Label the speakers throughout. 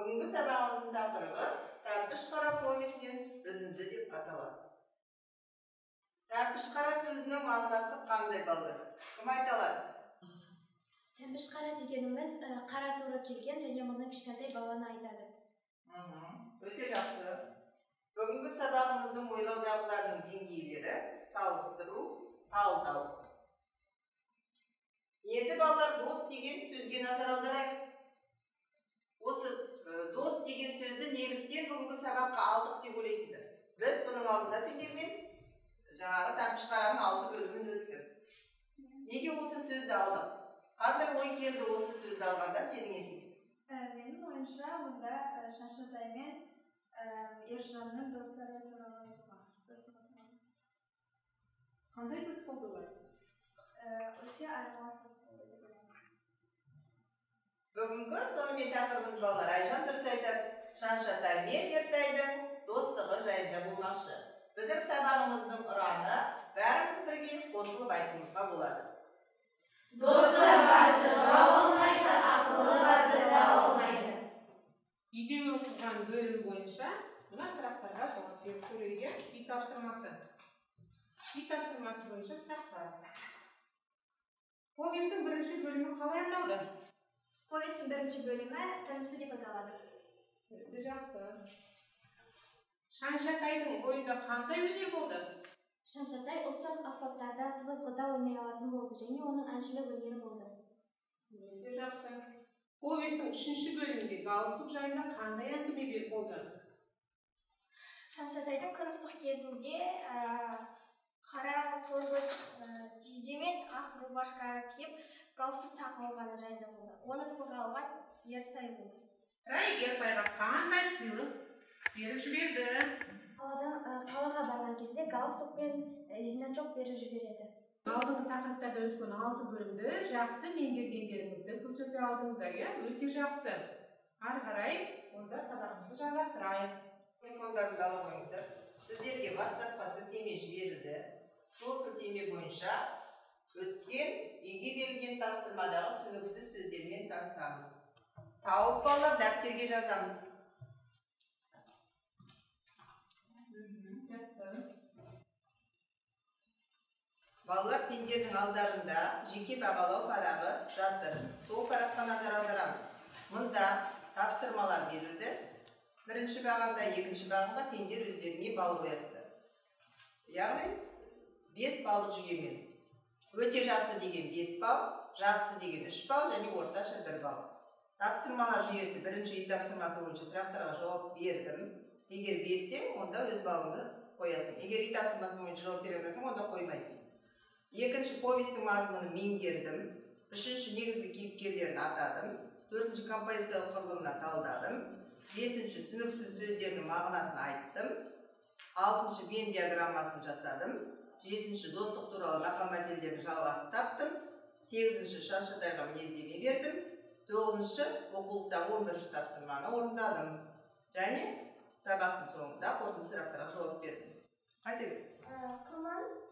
Speaker 1: Бүгінгі сабағымыздың тақырыбы Тәмпіш қара повесінен үзінді деп аталады. Тәмпіш қара сөзінің мағынасы қандай, балалар? Кім айта алады?
Speaker 2: Тәмпіш қара дегеніміз қара торы келген және мұны кішкентай баланы айтады.
Speaker 1: Өте жақсы. Бүгінгі сабағымыздың ойлау дағдыларының деңгейлері салыстыру, талдау. Енді балалар, дос деген сөзге назар аударайық. Осы дос деген сөзді неліктен бүгінгі сабаққа алдық деп ойлайсыңдар? Біз бұның алдында сендермен жаңағы Тәмпіш қараның 6 бөлімін өттік. Неге осы сөзді алдық? Қандай ой келді осы сөзді алғанда сенің есіңе?
Speaker 3: Менің ойымша, мұнда Шаншатай мен Ержанның достары туралы айтылған.
Speaker 4: Қандай дос болды олар?
Speaker 3: Өте айырмалы дос болды деп ойлаймын.
Speaker 1: Бүгінгі сонымен тақырыбымыз, балалар, Айжан дұрыс айтады, Шаншатай мен Ертайдың достығы жайында болмақшы. Біздің сабағымыздың ұраны бәріміз бірге қосылып айтуымызға болады.
Speaker 5: Досы барды жау алмайды, ақылы барды дау алмайды.
Speaker 4: Үйде оқыған бөлім бойынша мына сұрақтарға жауап беріп көрейік. Үй тапсырмасы. Үй тапсырмасы бойынша сұрақтар. Повестің бірінші бөлімі қалай аталды?
Speaker 2: Повестің бірінші бөлімі танысу деп аталады.
Speaker 4: Өте жақсы. Шаншатайдың бойында қандай өнер болды?
Speaker 2: Шаншатай ұлттық аспаптарда, сыбызғыда ойнай алатын болды және оның әншілік өнері болды.
Speaker 4: Өте жақсы. Повестің үшінші бөлімінде галстук жайында қандай әңгіме болды?
Speaker 6: Шаншатайдың күн ыстық кезінде қара торғын жейде мен ақ рубашка киіп галстук тағып алғаны жайында болды. Оны сынға алған Ертай болды.
Speaker 4: Рай Ертайға қандай сыйлық беріп жіберді?
Speaker 2: Қалаға барған кезде галстук пен значок беріп жібереді.
Speaker 4: Алдыңғы тақырыптарда өткен 6 бөлімді жақсы меңгергендеріңізді көрсете алдыңыздар, иә? Өте жақсы. Ары қарай онда сабағымызды жалғастырайық.
Speaker 1: Телефондарыңды ала қойыңыздар. Сіздерге WhatsApp-қа сілтеме жіберілді. Сол сілтеме бойынша өткен үйге берілген тапсырмадағы түсініксіз сөздермен танысамыз. Тауып балалар дәптерге жазамыз.
Speaker 4: Жақсы.
Speaker 1: Балалар, сендердің алдарында жеке бағалау парағы жатыр. Сол параққа назар аударамыз. Мұнда тапсырмалар берілді. Бірінші бағанда, екінші бағанға сендер өздеріңе балл қоясыздар. Яғни 5 балдық жүйемен. Өте жақсы деген 5 балл, жақсы деген 3 балл және орташа 1 балл. Тапсырмалар жүйесі бірінші үй тапсырмасы бойынша сұрақтарға жауап бердім. Егер берсең, онда өз балыңды қоясың. Егер үй тапсырмасы бойынша жауап бере алмасаң, онда қоймайсың. Екінші повестің мазмұнын меңгердім. Үшінші негізгі кейіпкерлерін атадым. Төртінші композициялық құрылымына талдадым. Бесінші түсініксіз сөздердің мағынасын айттым. Алтыншы Венн диаграммасын жасадым. Жетінші достық туралы мақал-мәтелдердің жалғасын таптым. Сегізінші Шаншатайға мінездеме бердім. Тоғызыншы оқулықтағы 11-ші тапсырманы орындадым. Және сабақтың соңында қорытынды сұрақтарға жауап бердім. Айта бер.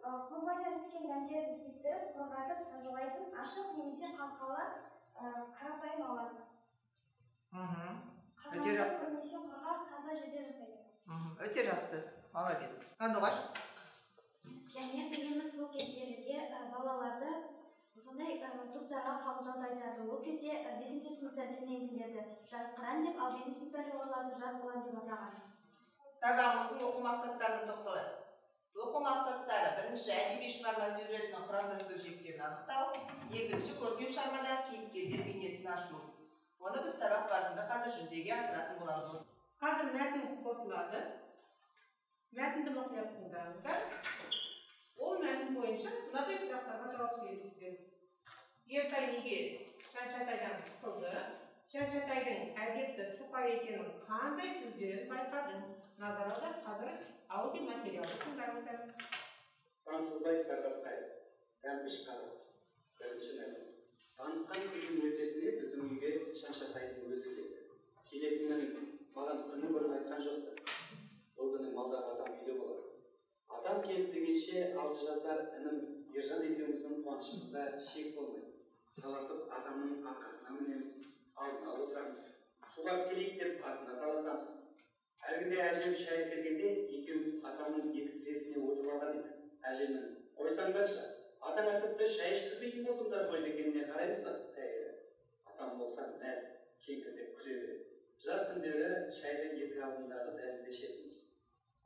Speaker 6: Құрмадан түскен дәндерін кептіріп, құрғатып, тазалайтын ашық немесе қалқалы қарапайым алады.
Speaker 1: Өте жақсы.
Speaker 6: Немесе құрғақ таза жерде жасайды.
Speaker 1: Өте жақсы. Молодец. Қандығаш?
Speaker 2: Пионер дегеніміз сол кездерде балаларды сондай топтарға қабылдауды айтады. Ол кезде 5-ші сыныптан төменгілерді жас қыран деп, ал 5-ші сыныптан жоғарыларды жас ұлан деп атаған.
Speaker 1: Сабағымыздың оқу мақсаттарына тоқталайық. Оқу мақсаттары: бірінші, әдеби шығарма сюжетінің құрамдас бөлшектерін анықтау, екінші, көркем шығармадағы кейіпкерлер бейнесін ашу. Оны біз сабақ барысында қазір жүзеге асыратын боламыз.
Speaker 4: Қазір мәтін қосылады. Мәтінді мұқият тыңдаңыздар. Ол мәтін бойынша мынадай сұрақтарға жауап бересіздер. Ертай неге Шаншатайдан қысылды? Шаншатайдың әдепті сыпайы екенін қандай сөздерін байқадың? Назар аудар, қазір аудиоматериалды тыңдаңыздар.
Speaker 7: Сансызбай Сартасқаев, Тәмпіш қара, бірінші мәтін. Танысқан күннің ертесіне біздің үйге Шаншатайдың өзі келді. Келетінін маған күні бұрын айтқан жоқ-ты. Ол күні малдағы атам үйде болады. Атам келіп дегенше 6 жасар інім Ержан екеуміздің қуанышымызда шек болмайды. Таласып атамның арқасына мінеміз, алдына отырамыз. Суға келейік деп күнде әжем шай әкелгенде екеуміз атамның екі тізесіне отырып алған едік. Әжемнің қойсаңдаршы, атаңа тіпті шай ішкізбейтін болдыңдар ғой дегеніне қараймыз да тәйірі. Атам болса мәз, кеңкілдеп күле береді. Жаз күндері шайды есік алдындағы дәлізде ішетінбіз.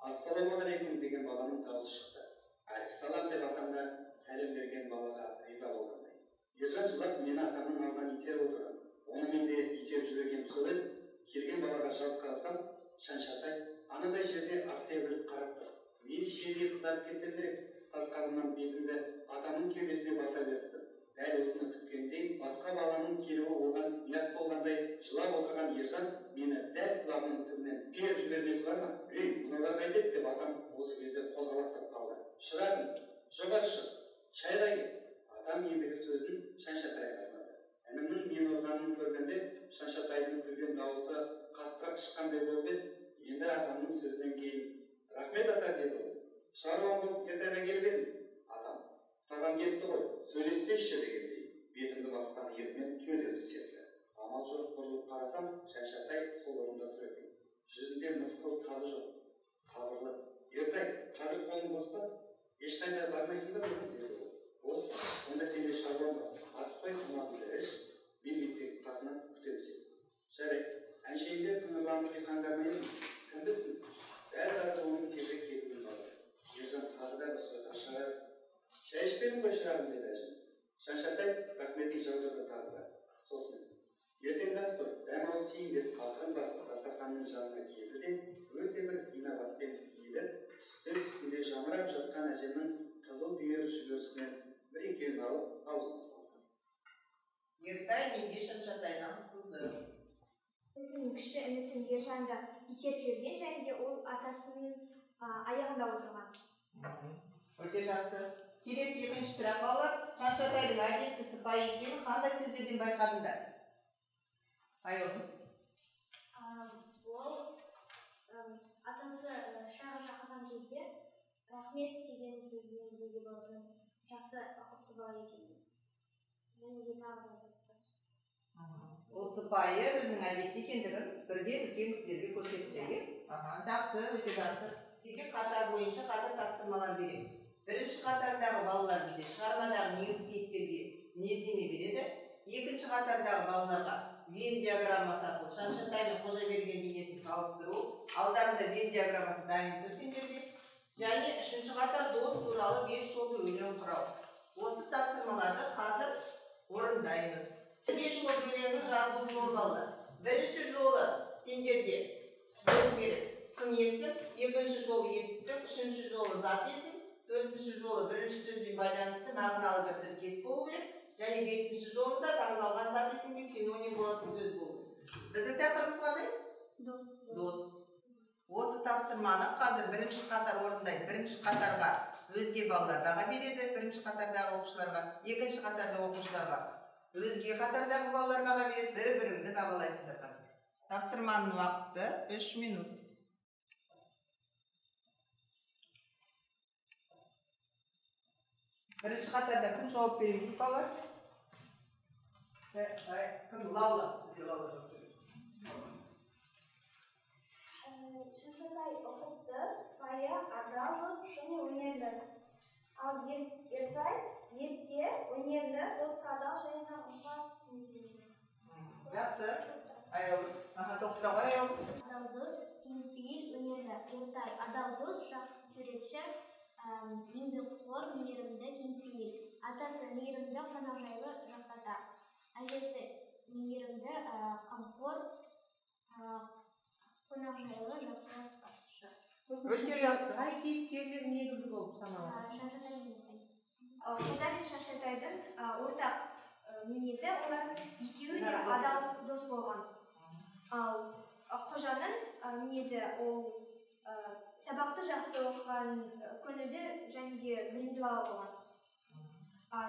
Speaker 7: Ассалаумағалейкум деген баланың дауысы шықты. Әликсалам деп атамға сәлем берген балаға риза болғандай. Ержан жылап мені атамның алдынан итеріп отырған. Оны мен де итеріп жібергенім сол еді. Келген балаға жалт қарасам, Шаншатай анадай жерде ақсия күліп қарап тұр. Мен жиедей қызарып кетсем керек, сасқанымнан бетімді атамның кеудесіне баса бердім. Дәл осыны күткендей, басқа баланың келуі оған ұят болғандай жылап отырған Ержан мені дәл құлағымның түбінен періп жібермесі бар ма? Ей, мыналар қайтеді деп атам осы кезде қозғалақтап қалды. Шырағым, жоғары шық, шайға кел. Атам ендігі сөзін Шаншатайға арнады. Інімнің мен ұрғанын көргенде Шаншатайдың күлген дауысы қаттырақ шыққандай болып еді. Енді атамның сөзінен кейін рахмет ата деді ол. Шаруам болып Ертайға келіп едім. Атам, саған келіпті ғой, сөйлессейші дегендей бетімді басқан иығымен кеудемді серпті. Амал жоқ бұрылып қарасам, Шаншатай сол орында тұр екен. Жүзінде мысқыл табы жоқ, сабырлы. Ертай, қазір қолың бос па? Ешқайда бармайсың ба бүгін деді ол. Бос па? Онда сенде шаруам бар. Асықпай тамағыңды іш, мен мектептің қасынан күтемін сені. Жарайды, әншейінде қыңырланып қиқаңдамай едім. Кім білсін, дәл қазір оның тезірек кетуін қалады. Ержан тағы да бір сойқан шығарады. Шай ішпедің ғой шырағым деді әжем. Шаншатай рахметін жаудырды тағы да. Сосын, ертең ас қой, дәм ауыз тиін деп ақырын басып дастарханның жанына келді де, өте бір инабатпен иіліп, үстел үстінде жамырап жатқан әжемнің қызыл бүйір жүгерісінен бір екеуін алып аузына салды.
Speaker 1: Ертай неге Шаншатайдан қысылды?
Speaker 3: Өзінің кіші інісін Ержанды итеріп жіберген және де ол атасының аяғында отырған.
Speaker 1: Өте жақсы. Келесі екінші сұрақ балалар. Шаншатайдың әдепті сыпайы екенін қандай сөздерден байқадыңдар? Айолым.
Speaker 2: Ол атасы шайға шақырған кезде рахмет деген сөзінен білуге болады. Жақсы ұқыпты бала екенін. Және де тағы да басқа.
Speaker 1: Ол сыпайы өзінің әдепті екендігін бірден үлкен кісілерге көрсетті, иә? Жақсы, өте жақсы. Егер қатар бойынша қазір тапсырмалар береміз. Бірінші қатардағы балалар бізде шығармадағы негізгі кейіпкерге мінездеме береді. Екінші қатардағы балаларға Венн диаграммасы арқылы Шаншатай мен Қожаберген бейнесін салыстыру. Алдарында Венн диаграммасы дайын тұр сендерде. Және үшінші қатар дос туралы 5 жолды өлең құрау. Осы тапсырмаларды қазір орындаймыз. 5 жолды өлеңнің жазылу жолы балалар. Бірінші жолы сендерде болу керек сын есім, екінші жолы етістік, үшінші жолы зат есім, төртінші жолы бірінші сөзбен байланысты мағыналы бір тіркес болу керек, және бесінші жолында таңдалған зат есімге синоним болатын сөз болу керек. Біздің тақырыбымыз қандай?
Speaker 2: Дос.
Speaker 1: Дос. Осы тапсырманы қазір бірінші қатар орындайды. Бірінші қатарға өзге балалар баға береді, бірінші қатардағы оқушыларға, екінші қатардағы оқушыларға өзге қатардағы балалар баға береді. Бір-біріңді бағалайсыңдар қазір. Тапсырманың уақыты 3 минут. Бірінші қатарда кім жауап береді балалар? Кім? Лаула. Бізде Лаула жауап береді.
Speaker 6: Шаншатай ұқыпты, сыпайы, адал дос және өнерлі. Ал Ертай ерке, өнерлі, досқа адал және ұсақ мінезді.
Speaker 1: Жақсы. Аяулым. Тоқтыра ғой Аяулым.
Speaker 2: Адал дос, кеңпейіл, өнерлі. Ертай адал дос, жақсы суретші, еңбекқор, мейірімді, кеңпейіл. Атасы мейірімді, қонақжайлы, жақсы ата. Әжесі мейірімді, қамқор, қонақжайлы, жақсы аспазшы.
Speaker 1: Өте жақсы.
Speaker 4: Қай кейіпкерлер негізгі болып саналады?
Speaker 2: Шаншатай мен Ертай.
Speaker 3: Қожа мен Шаншатайдың ортақ мінезі, олар екеуі де адал дос болған. Ал Қожаның мінезі ол сабақты жақсы оқыған, көңілді және де білімді бала болған.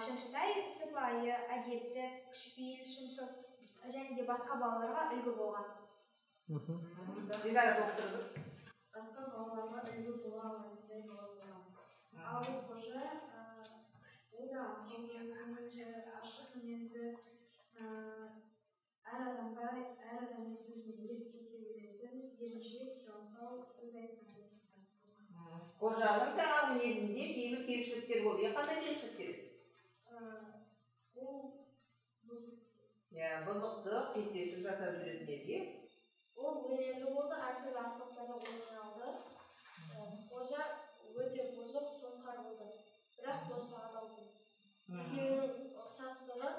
Speaker 3: Шаншатай сыпайы, әдепті, кішіпейіл, шыншыл және де басқа балаларға үлгі болған.
Speaker 1: Динара толықтырды.
Speaker 5: Басқа балаларға үлгі бола алатындай бала болған. Ал Қожа ол да ашық мінезді, әр адамға, әр адамның сөзіне еріп кете беретін, еріншек, жалқау
Speaker 1: Қожаның жаңағы мінезінде кейбір кемшіліктер болды. Қандай кемшіліктер? Иә, бұзықтық, тентектік жасап жүретін еді.
Speaker 5: Ол өнерлі болды, әртүрлі аспаптарда ойнай алды. Қожа өте бұзық, сотқар болды, бірақ досқа адал болды. Екеуінің ұқсастығы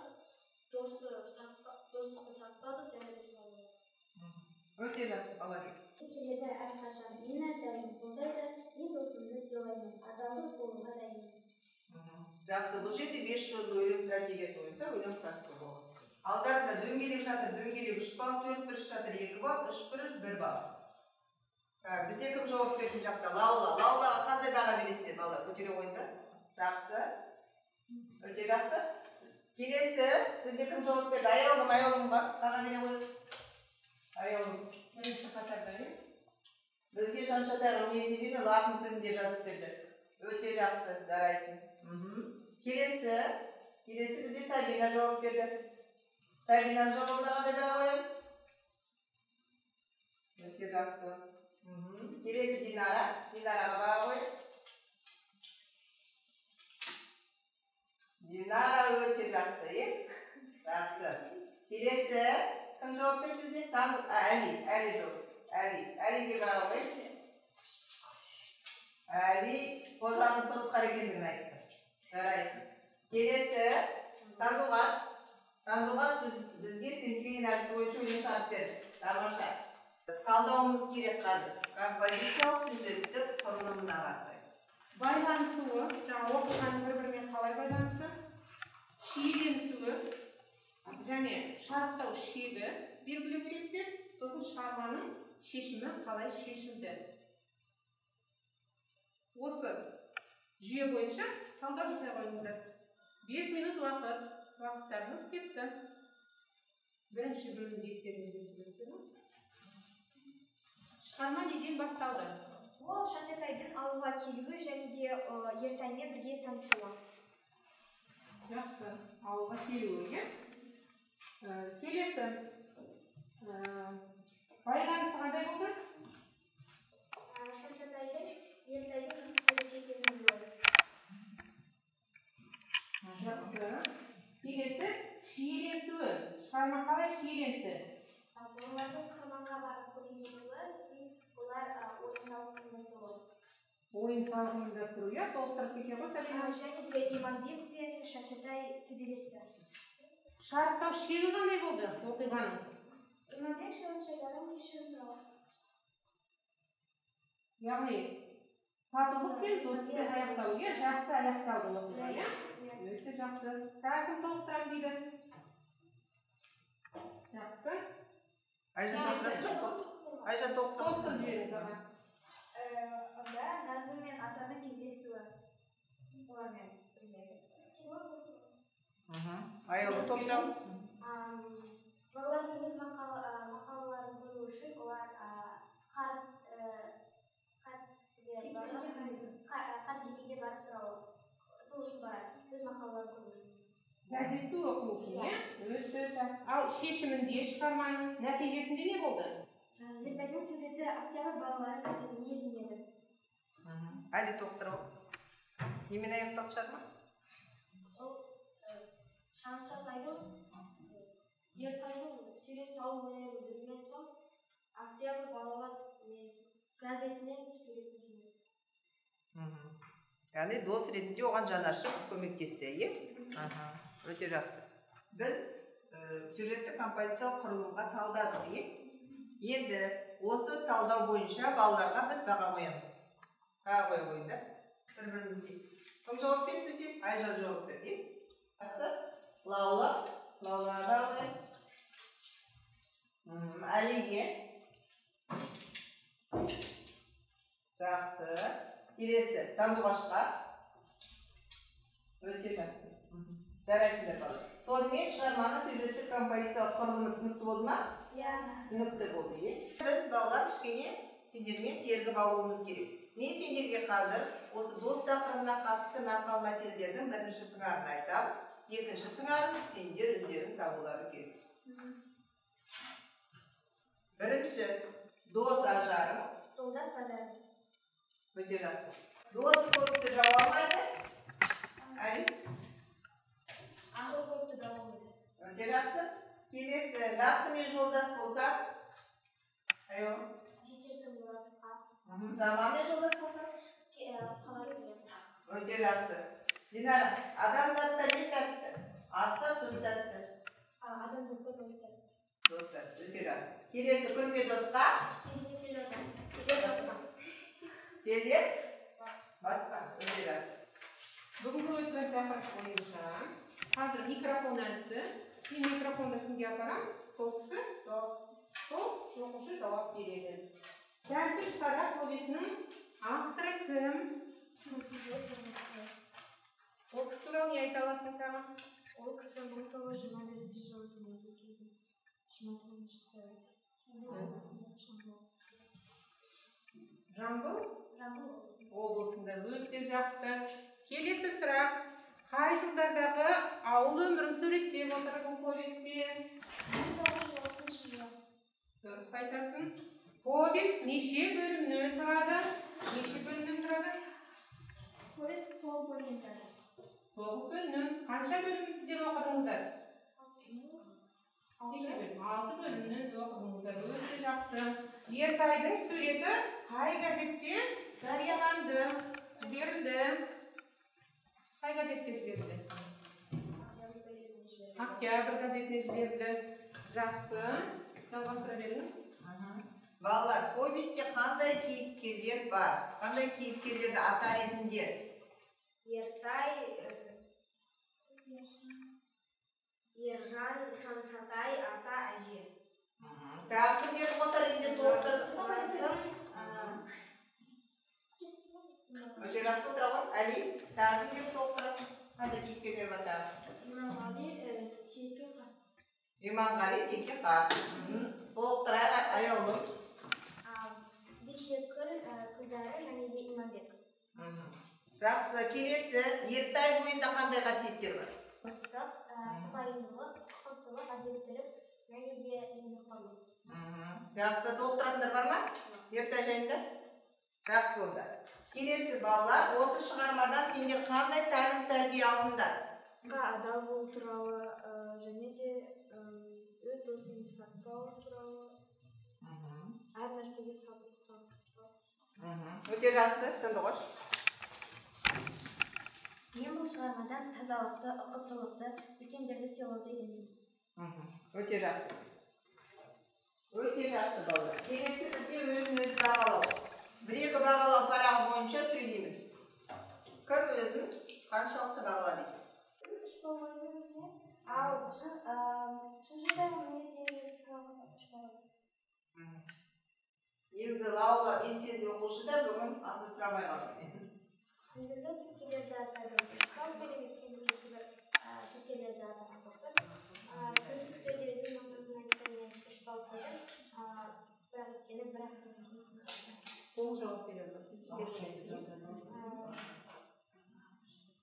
Speaker 5: достықты сатпады және досқа болды.
Speaker 1: Өте жақсы, молодец.
Speaker 2: Келеді әрқашан, мен әрдайым қолдайды, мен досымды сыйлаймын, адал дос болуға дайынмын.
Speaker 1: Жақсы, бұл жерде 5 жолды өлең стратегиясы бойынша өлең құрастыру болды. Алдарында дөңгелек жатыр, дөңгелек 3 балл, 4 бұрыш жатыр 2 балл, 3 бұрыш 1 балл. Бізде кім жауап беретін жақта? Лаула. Лаулаға қандай баға бересіздер, балалар? Көтере қойыңдар. Жақсы. Өте жақсы. Келесі бізде кім жауап берді? Аяулым, Аяулымға баға бере қойыңыз. Аяулым.
Speaker 4: Бірінші қатарда, иә?
Speaker 1: Бізге Шаншатайға мінездемені латын тілінде жазып берді. Өте жақсы, жарайсың. Келесі бізде Сабина жауап берді. Сабинаның жауабына қандай баға қоямыз? Өте жақсы. Келесі Динара. Динараға баға қояйық. Динара өте жақсы, е? Жақсы. Келесі кім жауап берді бізде? Әли. Әли жауап. Әли. Әлиге баға қояйық. Әли Қожаның сотқар екендігін айтты. Жарайсың. Келесі Сандуғаш. Сандуғаш бізге синквейн әдісі бойынша өлең шығарып берді. Тамаша. Талдауымыз керек қазір. Композициялық сюжеттік құрылымына қарай.
Speaker 4: Байланысуы, жаңа оқиғаның бір-бірімен қалай байланысты, шиеленісуі және шарықтау шегі белгілеу керексіздер, сосын шығарманың шешімі қалай шешілді. Осы жүйе бойынша талдау жасай қойыңыздар. 5 минут уақыт. Уақыттарыңыз кетті. Бірінші бөлімде естеріңізге түсіресіздер ме? Шығарма неден басталды?
Speaker 3: Ол Шаншатайдың ауылға келуі және де Ертаймен бірге танысуы.
Speaker 4: Жақсы, ауылға келуі, иә? Келесі. Байланысы қандай болды?
Speaker 6: Шаншатайдың Ертайдың жақсы суретші екенін білуі.
Speaker 4: Жақсы. Келесі шиеленісуі. Шығарма қалай шиеленісті?
Speaker 6: Балалардың қырманға барып көмектесуі, сосын олар ойын-сауық ұйымдастыруы.
Speaker 4: Ойын-сауық ұйымдастыру, иә? Толықтырып кете ғой, Сабина.
Speaker 3: Және де Иманбек пен Шаншатай төбелесті.
Speaker 4: Шарықтау шегі қандай болды оқиғаның?
Speaker 6: Иманбек Шаншатайдан кешірім сұрау.
Speaker 4: Яғни татулық пен достықпен аяқталу, иә? Жақсы аяқталды оқиға, иә? Өте жақсы. Тағы кім толықтырамын дейді? Жақсы.
Speaker 1: Айжан толықтырасыз жоқ қой? Айжан толықтырасыз.
Speaker 4: Толықтырып жіберіңіз, аға.
Speaker 3: Онда Назым мен атаның кездесуі. Олармен бірге.
Speaker 1: Аяулым толықтырамыз.
Speaker 6: Балалардың өз мақалаларын көру үшін олар қарт текеге барып сұрау. Сол үшін барады, өз мақалаларын көру үшін.
Speaker 4: Газетті оқу үшін, иә? Өте жақсы. Ал шешімінде шығарманың нәтижесінде не болды?
Speaker 2: Ертайдың суреті Октябрь балалары газетіне ілінеді.
Speaker 1: Әлі толықтырып. Немен аяқталды шығарма?
Speaker 5: Ол Шаншатайдың Ертайдың сурет салу өнерін білген соң Октябрь балалар газетінен суретін жіберді.
Speaker 1: Яғни дос ретінде оған жанашып көмектесті, иә? Өте жақсы. Біз сюжеттік композициялық құрылымға талдадық, иә? Енді осы талдау бойынша балаларға біз баға қоямыз. Баға қоя қойыңдар бір-бірімізге. Кім жауап берді бізде? Айжан жауап берді, иә? Жақсы. Лаула, Лаулаға баға қоямыз. Әлиге. Жақсы. Келесі Сандуғашқа. Өте жақсы. Жарайсыңдар, балалар. Сонымен шығарманың сюжеттік композициялық құрылымы түсінікті болды ма?
Speaker 6: Иә.
Speaker 1: Түсінікті болды, иә? Біз балалар кішкене сендермен сергіп алуымыз керек. Мен сендерге қазір осы дос тақырыбына қатысты мақал мәтелдердің бірінші сыңарын айтамын. Екінші сыңарын сендер өздерің табулары керек. Бірінші, дос ажарым.
Speaker 6: Жолдас базарым.
Speaker 1: Өте жақсы. Дос көпті жау алмайды. Әли?
Speaker 5: Ақыл көпті дау алмайды.
Speaker 1: Өте жақсы. Келесі, жақсымен жолдас болсаң? Аяу.
Speaker 6: Жетерсің мұратқа.
Speaker 1: Жаманмен жолдас болсаң?
Speaker 6: Қаларсың ұятқа.
Speaker 1: Өте жақсы. Динара, адамзатта не тәтті? Аста тұз тәтті.
Speaker 6: Адамзатта дос тәтті.
Speaker 1: Дос тәтті, өте жақсы. Келесі, күлме досқа?
Speaker 6: Келе досқа.
Speaker 1: Келе басқа. Өте жақсы.
Speaker 4: Бүгінгі өткен тақырып бойынша қазір микрофон әдісі. Мен микрофонды кімге апарам? Сол кісі жауап, сол оқушы жауап береді. Тәмпіш қара повесінің авторы кім?
Speaker 5: Сансызбай Сарбасқай.
Speaker 4: Ол кісі туралы не айта аласың тағы?
Speaker 5: Ол кісі 1925 жылы дүниеге келді. 29 сәуірде.
Speaker 4: Жамбыл
Speaker 6: Жамбыл облысында.
Speaker 4: облысында. Өте жақсы. Келесі сұрақ. Қай жылдардағы ауыл өмірін суреттеп отыр бұл повесте?
Speaker 6: 1930 жылы.
Speaker 4: Дұрыс айтасың. Повесть неше бөлімнен тұрады? Неше бөлімнен тұрады?
Speaker 6: Повесть 9 бөлімнен тұрады.
Speaker 4: 9 бөлімнен. Қанша бөлімін сіздер оқыдыңыздар? Неше бөлім? 6 бөлімнен оқыдыңыздар. Өте жақсы. Ертайдың суреті қай газетте жарияланды? Жіберілді. Қай газетке жіберілді? Октябрь газетіне жіберілді. Жақсы. Жалғастыра беріңіз.
Speaker 1: Балалар, повесте қандай кейіпкерлер бар? Қандай кейіпкерлерді атар едіңдер?
Speaker 3: Ертай, Ержан, Шаншатай, ата, әже.
Speaker 1: Тағы кімдерді қосар едіңдер толықтыр?
Speaker 3: Қасым,
Speaker 1: Өте жақсы отыра ғой. Әли, тағы кімдерді толықтырасың? Қандай кейіпкерлер бар тағы?
Speaker 5: Иманғали, Теке қарт.
Speaker 1: Иманғали, Теке қарт. Толықтырайық, Аяулым.
Speaker 6: Бейшекүл, Күлдәрі және де Иманбек.
Speaker 1: Жақсы. Келесі, Ертай бойында қандай қасиеттер бар?
Speaker 6: Достық, сыпайылық, ұқыптылық, әдептілік және де еңбекқорлық.
Speaker 1: Жақсы. Толықтыратындар бар ма? Ертай жайында? Жақсы онда. Келесі, балалар, осы шығармадан сендер қандай тәлім тәрбие алдыңдар?
Speaker 5: Адал болу туралы, және де өз досыңды сатпау туралы, әр нәрсеге сабыр туралы.
Speaker 1: Өте жақсы. Сандуғаш.
Speaker 2: Мен бұл шығармадан тазалықты, ұқыптылықты, үлкендерді сыйлауды үйрендім.
Speaker 1: Өте жақсы. Өте жақсы, балалар. Келесі бізде өзін өзі бағалау. Бір-екі бағалау парағы бойынша сөйлейміз. Кім өзін қаншалықты бағалады екен?
Speaker 6: 3 балл қойдым өзіме. Ал Шаншатайға мінездері туралы 3 балл қойдым.
Speaker 1: Негізі Лаула белсенді оқушы да бүгін аса сұрамай қалды.
Speaker 6: Негізгі кейіпкерлерді атадым. 3 балл беремін, өйткені мен кейбір кейіпкерлерді атап соқтым. Сөзсіз түрде өзімнің маңызын айттым, мен 3 балл қойдым. Бірақ өйткені бірақ
Speaker 4: Толық жауап береді.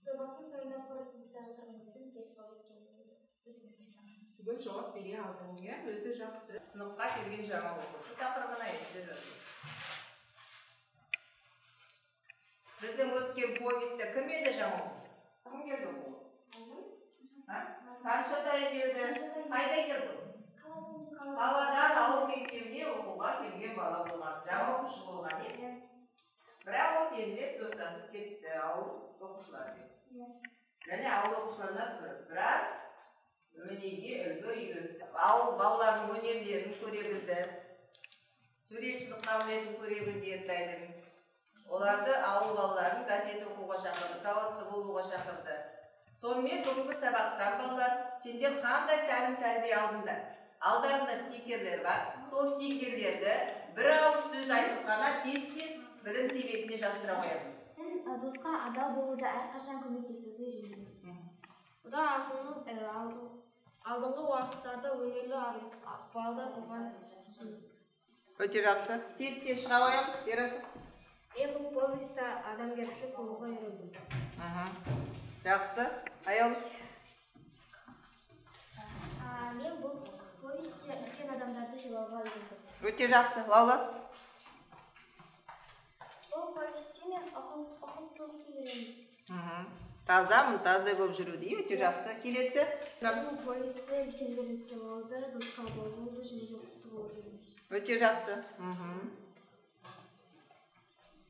Speaker 6: Сабақтың соңында қорытындысы жаздырған едім, 5 балл өйткені өзім ризамын.
Speaker 4: Түгел жауап бере алдың, иә? Өте жақсы.
Speaker 1: Сыныпқа келген жаңа оқушы тақырыбына эссе жазу. Біздің өткен повесте кім еді жаңа оқушы? Кім келді оқуға? Қаншадай келді? Қайда келді? Қаладан ауыл мектебіне оқуға келген бала болған, жаңа оқушы болған, иә? Бірақ ол тезірек достасып кетті ауыл оқушыларымен. Және ауыл оқушыларына біраз өнеге үлгі үйретті. Ауыл балаларының өнерлерін көре білді, суретшілік қабілетін көре білді Ертайдың. Оларды ауыл балаларын газет оқуға шақырды, сауатты болуға шақырды. Сонымен бүгінгі сабақтан балалар, сендер қандай тәлім тәрбие алдыңдар? Алдарында стикерлер бар. Сол стикерлерді бір ауыз сөз айтып қана тез-тез білім себетіне жапсыра қоямыз.
Speaker 2: Мен досқа адал болуды, әрқашан көмектесуді үйрендім.
Speaker 5: Бұда ақынның алдыңғы уақыттарда өнерлі балдар болған.
Speaker 1: Өте жақсы. Тез-тез шыға қоямыз, Ерасыл.
Speaker 3: Мен бұл повесте адамгершілік болуға үйрендім.
Speaker 1: Жақсы. Аяул.
Speaker 6: Мен бұл повесте үлкен адамдарды сыйлауға үйрендім.
Speaker 1: Өте жақсы. Лаула.
Speaker 6: Бұл повесте мен ұқыптылық үйрендім.
Speaker 1: Таза, мұнтаздай болып жүруді. Өте жақсы. Келесі.
Speaker 5: Бұл повесте үлкендерді сыйлауды, досқа болуды және де құтты болуды үйрендім.
Speaker 1: Өте жақсы.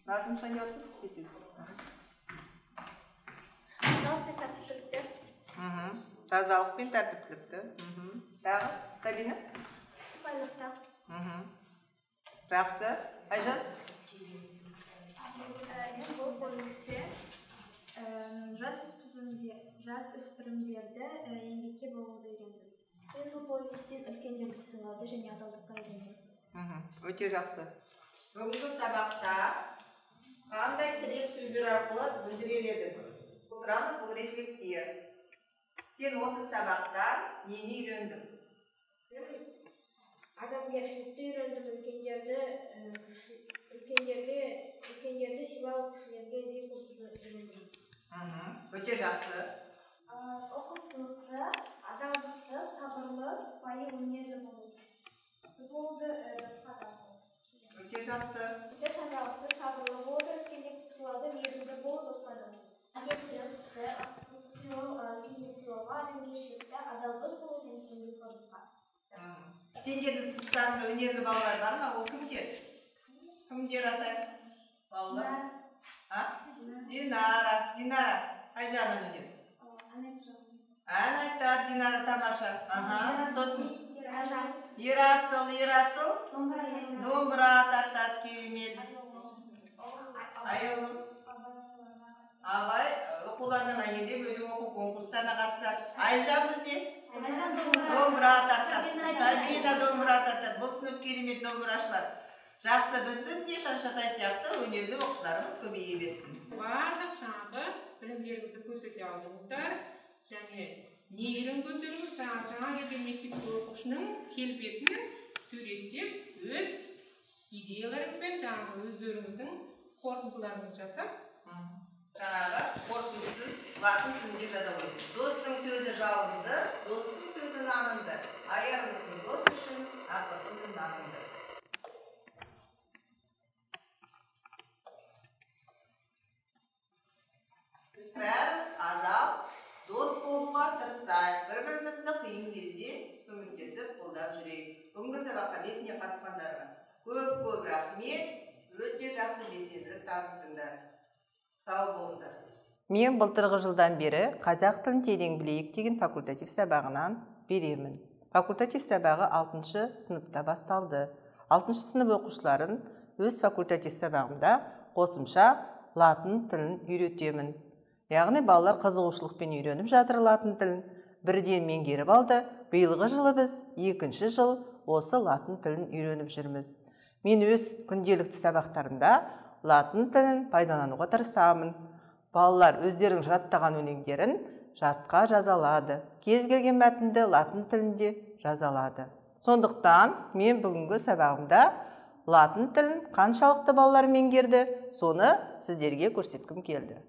Speaker 1: Назым, что не отырсың?
Speaker 6: Тазалық пен тәртіптілікті.
Speaker 1: Тазалық пен тәртіптілікті. Тағы, Сабина?
Speaker 6: Сыпайылықты.
Speaker 1: Жақсы. Айжан?
Speaker 3: Мен бұл повесте жас өспірімдерді еңбекке болуды үйрендім.
Speaker 2: Мен бұл повестен үлкендерді сыйлауды және адалдыққа үйрендім.
Speaker 1: Өте жақсы. Бүгінгі сабақта қандай тірек сөздер арқылы білдірер едің? Отырамыз, бұл рефлексия. Сен осы сабақтан нені үйрендің?
Speaker 5: Адамгершілікті үйрендім, үлкендерді сыйлау, кішілерге зейін қосуды үйрендім.
Speaker 1: Өте жақсы.
Speaker 6: Ұқыптылықты, адалдықты, сабырлы, сыпайы, өнерлі болуды, досқа тарту.
Speaker 1: Өте жақсы.
Speaker 6: Тазалықты, сабырлы болуды, үлкендерді сыйлауды, мейірімді болу, досқа тарту.
Speaker 2: Әдептілікті, сыйлау, үлкендерді сыйлауға, адамгершілікті, адал дос болу және еңбекқорлыққа.
Speaker 1: Сендердің сыныптарыңда өнерлі балалар бар ма? Ол кімдер? Кімдер атай? Балалар? А? Динара. Динара. Қай жағынан өнер? Ән айтады Динара, тамаша. Сосын? Ерасыл, Ерасыл. Домбыра тартады, керемет. Аяулым. Абай оқуларына мәнерлеп өлең оқу конкурстарына қатысады. Айжан бізде? Домбыра тартады. Сабина домбыра тартады. Бұл сынып керемет домбырашылар. Жақсы, біздің де Шаншатай сияқты өнерлі оқушыларымыз көбейе берсін.
Speaker 4: Барлық жаңағы білімдеріңізді көрсете алдыңыздар. Және не үйренгендеріңіз, жаңа келген мектеп оқушының келбетін суреттеп, өз идеяларыңызбен жаңағы өздеріңіздің қорытындыларыңызды жасап,
Speaker 1: жаңағы қорытындысын латын тілінде жаза қойсын. Достың сөзі жалынды, достың сөзі нанымды. Аярмысың дос үшін, ақырғы нанымды. Бәріміз адал, дос болуға тырысайық. Бір-бірімізді қиын кезде көмектесіп, қолдап жүрейік. Бүгінгі сабаққа белсене қатысқандарыңа көп-көп рахмет. Өте жақсы белсенділік таныттыңдар. Сау болыңдар. Мен былтырғы жылдан бері қазақ тілін терең білейік деген факультатив сабағынан беремін. Факультатив сабағы 6-шы сыныпта басталды. 6-шы сынып оқушыларын өз факультатив сабағымда қосымша латын тілін үйретемін. Яғни балалар қызығушылықпен үйреніп жатыр латын тілін. Бірден меңгеріп алды. Биылғы жылы біз екінші жыл осы латын тілін үйреніп жүрміз. Мен өз күнделікті сабақтарымда латын тілін пайдалануға тырысамын. Балалар өздерінің жаттаған өлеңдерін жатқа жаза алады. Кез келген мәтінді латын тілінде жаза алады. Сондықтан мен бүгінгі сабағымда латын тілін қаншалықты балалар меңгерді, соны сіздерге көрсеткім келді.